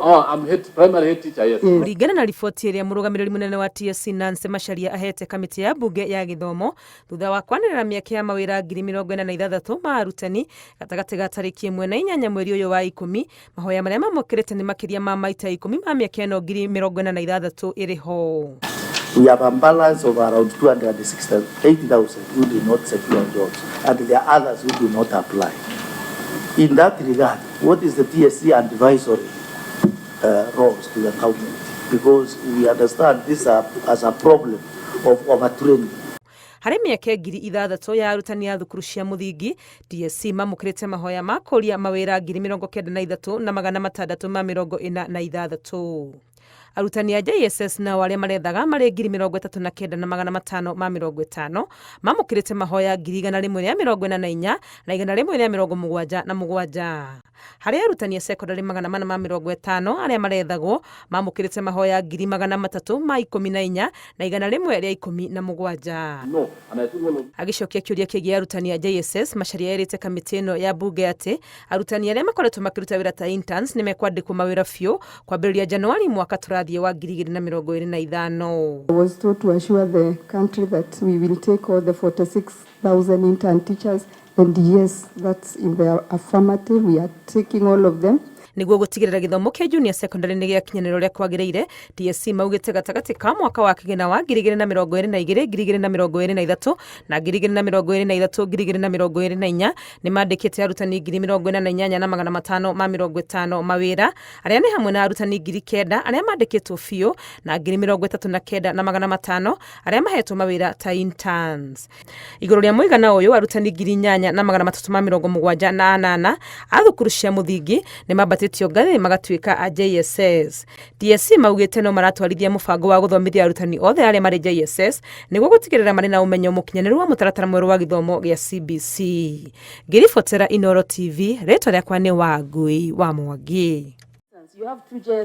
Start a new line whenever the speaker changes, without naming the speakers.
Oh, I'm head, primary head teacher, yes.
Kũringana na riboti ĩrĩa mũrũgamĩrĩri mũnene wa TSC Nancy Macharia ahete kamĩtĩ ya mbunge ya gĩthomo thutha wa kwanĩrĩra mĩeke ya mawĩra 46,000 ma arutani gatagatĩ ga tarĩki 1 na 8 mweri ũyũ wa 10, mahoya marĩa mamũkĩrĩte nĩ makĩria ma maita 10 ma mĩeke ĩno 46,000 ĩrĩ ho.
We have a balance of around 268,000 who did not secure jobs, and there are others who do not apply. In that regard, what is the TSC advisory roles to the government? Because we understand this as a problem of overtraining.
Harĩ mĩeke 6,000 ya arutani a thukuru cia mũthingi, TSC mamũkĩrĩte mahoya ma kũria mawĩra 93,646. Arutani a JSS nao arĩa marethaga marĩ 39,550 mamũkĩrĩte mahoya 144,177. Harĩ arutani a cekondarĩ 450 arĩa marethagwo mamũkĩrĩte mahoya 314,117.
No, and I think one of
Agĩcokia kĩũria kĩgiĩ arutani a JSS, Macharia erĩte kamĩtĩ ĩno ya mbunge atĩ arutani arĩa makoretwo makĩruta wĩra ta interns nĩ mekwandĩkwo mawĩra biũ kwambĩrĩria Januari mwaka tũrathiĩ wa 2025.
I was told to assure the country that we will take all the 46,000 intern teachers, and yes, that's in the affirmative. We are taking all of them.
Nĩguo gũtigĩrĩra gĩthomo kĩa junior secondary nĩ gĩakinyanĩra ũrĩa kwagĩrĩire, TSC maugĩte gatagatĩ ka mwaka wa kĩgĩna wa 2022 2023 na 2023 2024 nĩ mandĩkĩte arutani 48,550 mawĩra, arĩa nĩ hamwe na arutani 9,000 arĩa mandĩkĩtwo biũ na 39,500 arĩa mahetwo mawĩra ta interns. Igũrũ rĩa mũigana ũyũ, arutani 8,378 a thukuru cia mũthingi nĩ mambatĩtio ngathĩ magatuĩka a JSS. TSC maugĩte no maratwarithia mũbango wa gũthomithia arutani othe arĩa marĩ JSS nĩguo gũtigĩrĩra marĩ na ũmenyo mũkinyanĩru wa mũtaratara mwerũ wa gĩthomo gĩa CBC. Ngĩribotera Inooro TV, rĩtwa rĩakwa nĩ Wangui wa Mwangi.
You have two